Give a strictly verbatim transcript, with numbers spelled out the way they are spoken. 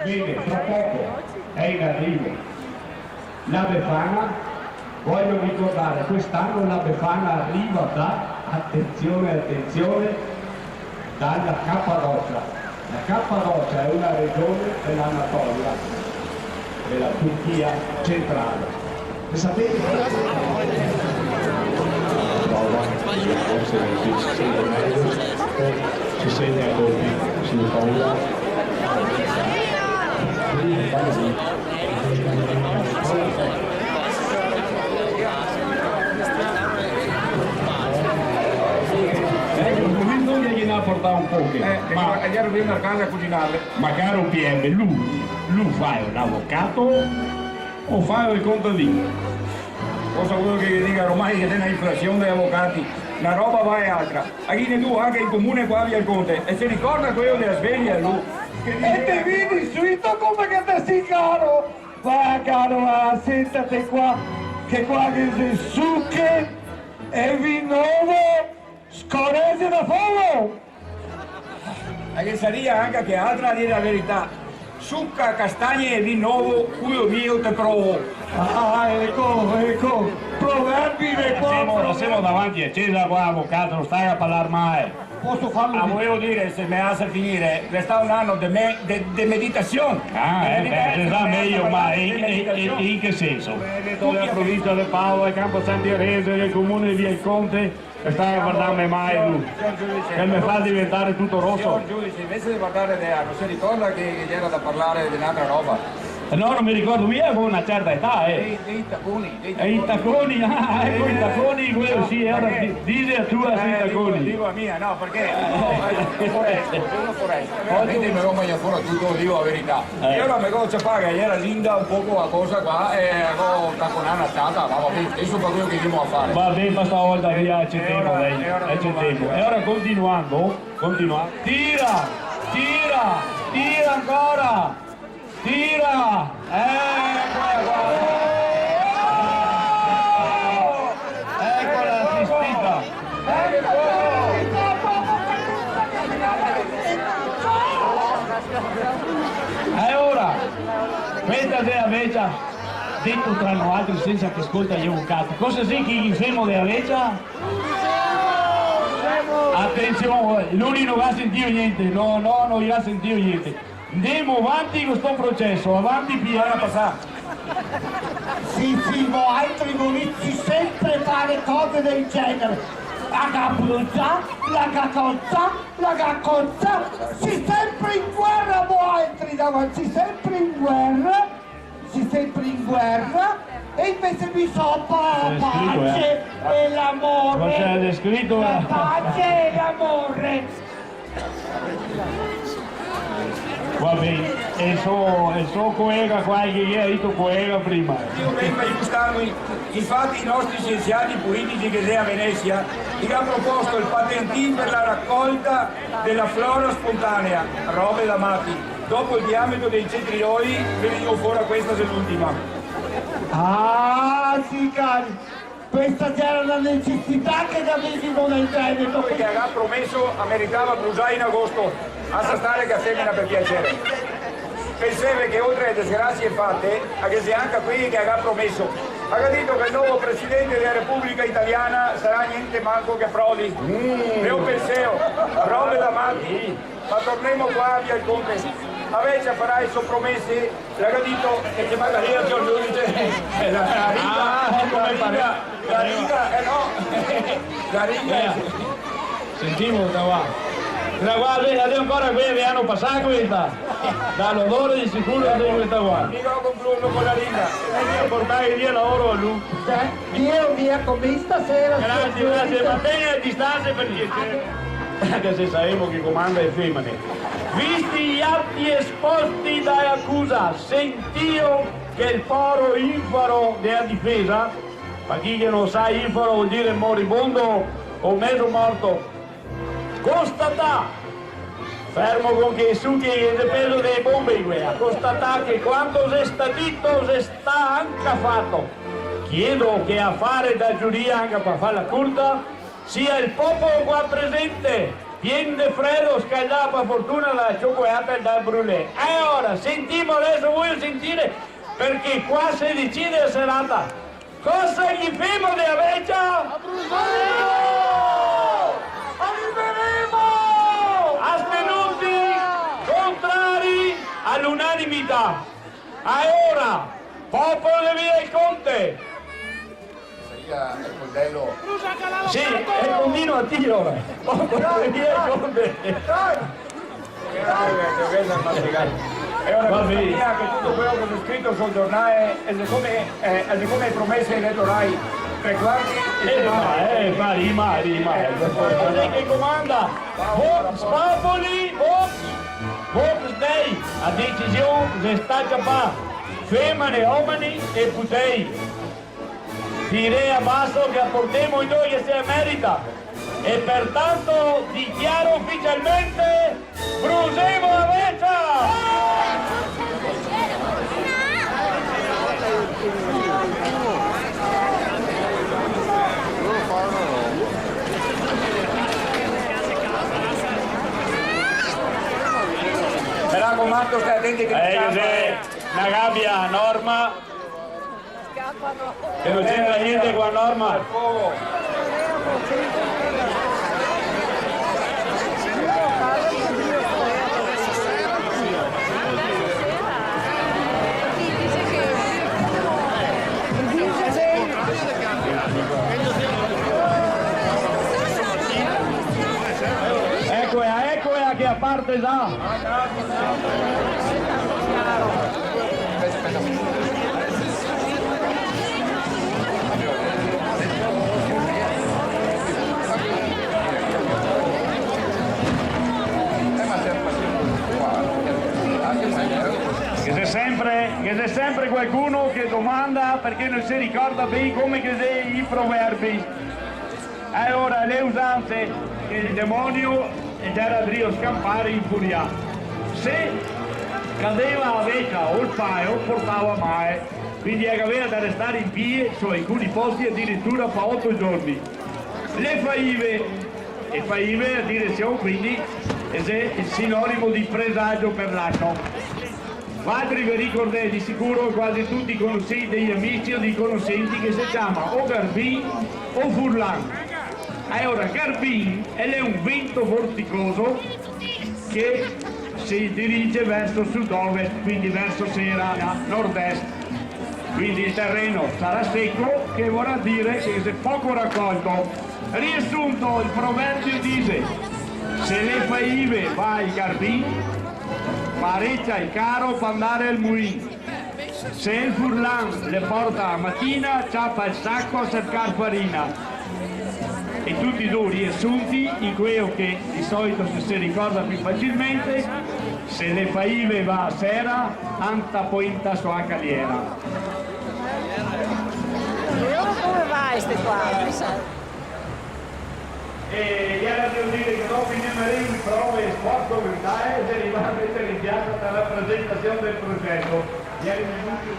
Bene, fra poco è in arrivo la Befana. Voglio ricordare, quest'anno la Befana arriva da, attenzione, attenzione, dalla Cappadocia. La Cappadocia è una regione dell'Anatolia, della Turchia centrale. E sapete? Prova, forse ci sente meglio, ci segna colpi, ci fa paura. Ecco, mi bisogna che ne ha portato un poco. Eh, ma ieri prima a casa a cucinarle. Ma caro P M, lu, lu fa l'avocato o fa el contadin? Cosa vuto che diga, ormai che xe na inflasion dei avocati, na roba va e altra. A chi ne tu anca in comune qua via el Conte, e se ricorda queo dea sveglia, lu? Che e te vedi suito come che te si caro? Va, caro, va, sentate qua, che qua che xe suche e vin novo, scorese da fogo! E che saria anca che altra, a dir la verità. Suca, castagne e vin novo, culo mio, te provo. Ah, eco, eco, proverbi de qua. Semo, semo davanti a cesa qua, avocato, no stai a parlar mai. Poso farlo? Ah, volevo dire, se me lasa finire, xe stà un ano de me-, de, de meditasion. Ah, eh, beh, se sa mejo, ma in, in, in, in che senso? Tuti a provincia de Padova, Campo San Pierese, el comune de via el Conte, e stava a vardarme mai lu, che me fa diventare tuto roso. Signor giudice, invece di parlare de, no se ricorda che, che c'era da parlare di un'altra roba? Eh, no, non mi ricordo, mi avevo una certa età, eh. Dei, dei taconi, dei taconi. E i taconi, ah, ecco i taconi, quello sì, ora di-, dile a tua sui taconi. Eh, digo, digo a mia, no, perché, no, eh, foresto, sono foresto. Veramente me lo magno fora tuto, digo la verità. Eh. E ora me go ciapà che iera linda un poco la cosa qua, e go taconà na tata, ma va ben, deso fa queo che ghemo da fare. Va ben, ma stavolta via, c'è tempo, dai, c'è tempo. E ora continuando, continua. Tira, tira, tira ancora. Tira! Ecola qua! Ecola, assistita! E ora, questa xe la vecia, dito tra noaltri, sensa che scolta i avocati. Cosa xe che ghe femo de la vecia? Atension, lu no ga sentìo gnente, no, no, no ga sentìo gnente. Ndemo avanti co sto proceso, avanti, Piero. Sì, sì, voaltri volì senpre fare cose del genere. La ga brucià, la ga calcià, la ga calcià. Sì senpre in guera voaltri, davanti, sì senpre in guera. Sì senpre in guera. E invese bisogna pa-, pace e l'amore. Cosa xe scrito, eh? La pace e l'amore. Va ben, e so, e so colega qua, che ghe ga dito colega prima. Io vengo aiutando, infatti i nostri scienziati politici che xe a Venezia, i ga proposto el patentin per la raccolta della flora spontanea, robe da mati. Dopo il diametro dei cetrioli, ve ne dico fora questa, se l'ultima. Ah, sì, cari. Questa gera na necesità che gavesimo nel Veneto. Che ga promeso, a meritava brusar in agosto. Lasa stare che a semena, per piacere. Penseve che oltre ae desgrasie fate, a ghe xe anca quei che ga promeso. A ga dito che el novo presidente dea Republica Italiana sarà gnente manco che Prodi. Mm. Ve lo penseo, robe da mati. Ma tornemo qua, via el Conte. A vecia farà e so promese, la ga dito, e che magari el giorno dice, eh, la, la riga, ah, eco, la riga, la riga, eh, no. La riga, eh. Sentimo, sta qua. Sta qua, la xe ancora quea de l'ano pasà, questa. Da l'odore de sicuro xe questa qua. Mi go concluso co la riga. E mi portare via l'oro a lu. Dio mio, come stasera. Grasie, grasie, ma tegna le distanse, per piacere. Anca se savemo che comanda e femene. Visti i ati esposti da l'acusa, sentìo che el poro infaro de la difesa, par chi che no sa, infaro vol dire moribondo o mezo morto, constatà, fermo co che su che xe pezo de le bombe, in guera, constatà che quanto xe stà dito xe stà anca fato. Chiedo che a fare da giuria, anca par farla curta, sia el popolo qua presente, Vien de fredo, scaldà par fortuna la ciocolata e dal brulé. E ora, sentimo, deso vojo sentire, parché qua se decide la serata. Cosa ghe femo de la vecia? A Bruxelles! A liberemo! Astenuti? Contrari? A l'unanimità. Alora, popolo de Via del Conte! Saria el coldello. Sì, e continua a tiro. Popolo de Via del Conte. Dai! E ora, va ben, che tuto quelo che xe scrito sul giornale xe come, eh, xe come promese eletorali, tre quarti e... Eh, ma, eh, ma rima, rima, eh, eh, eh, che comanda. Vox populi, vox, vox Dei, la decision xe stà ciapà, femene, omeni e putei. Tirè a baso che la portemo indove che se la merita. E pertanto dichiaro ufficialmente Bruxelles a la vecia! Me racomando, stai atenti che... Eh, José, na gabia, Norma. Che no c'entra gnente co la norma. Ecola, ecola che la parte za. Ghe xe sempre, ghe xe sempre qualcuno che domanda parché no se ricorda ben come che xe i proverbi. Alora, le usanse che el demonio el gera drio scanpare, infurià. Se cadeva la vecia o el pało, portava małe, quindi la gaveva da restare in pie, su alcuni posti adiritura par oto giorni. Le faive, e faive a dire sion, quindi, xe el sinonimo di presagio par l'ano. Valtri ve ricordè di sicuro, quasi tuti conosì dei amici o dei conosenti che se ciama o Garbin o Furlan. Alora, Garbin, el xe un vento vorticoso che se dirige verso sud-ovest, quindi verso sera, nord-est. Quindi el tereno sarà seco, che vorà dire che xe poco racolto. Riasunto, el proverbio dixe: se le faive va al garbin, parecia el caro par ndare al mulin. Se el furlan le porta a matina, ciapa el saco a sercar farina. E tuti e do riasunti in queo che di solito se, se ricorda più facilmente: se le faive va a sera, anta poenta so a caliera. Come va ste qua? E gera, devo dire, che dopo i me marei prove e sport mentale, se rivà a metere in piaza la presentasion del progeto. Gera vegnù